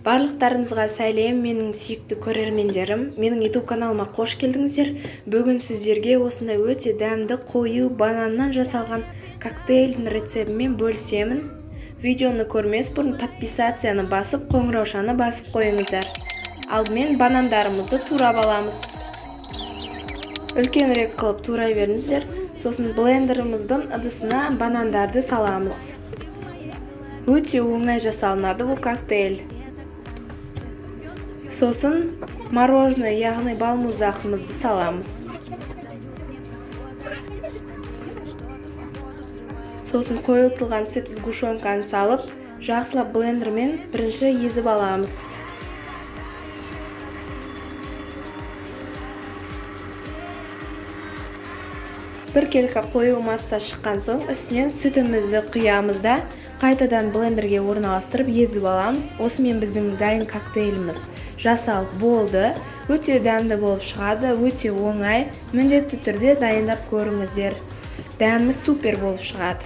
Барлықтарыңызға сәлем, менің сүйікті көрермендерім! Менің YouTube каналыма қош келдіңіздер. Бүгін сіздерге осындай өте дәмді, қою бананнан жасалған коктейльдің рецептімен бөлісемін. Видеоны көрмес бұрын подписацияны басып, қоңыраушаны басып қойыңыздар. Алдымен банандарымызды турап аламыз. Үлкенірек қылып турай беріңіздер. Сосын блендеріміздің ыдысына банандарды саламыз. Өте оңай жасалынады бұл коктейль. Сосын мороженое, яғни балмұздағымызды саламыз. Сосын қойылтылған сүт, сгущенканы салып, жақсылап блендермен бірінші езіп аламыз. Біркелкі қою масса шыққан соң, үстінен сүтімізді құямыз да, қайтадан блендерге орналастырып, езіп аламыз. Осымен біздің дайын коктейліміз жасалып болды. Өте дәмді болып шығады, өте оңай. Міндетті түрде дайындап көріңіздер, дәмі супер болып шығады.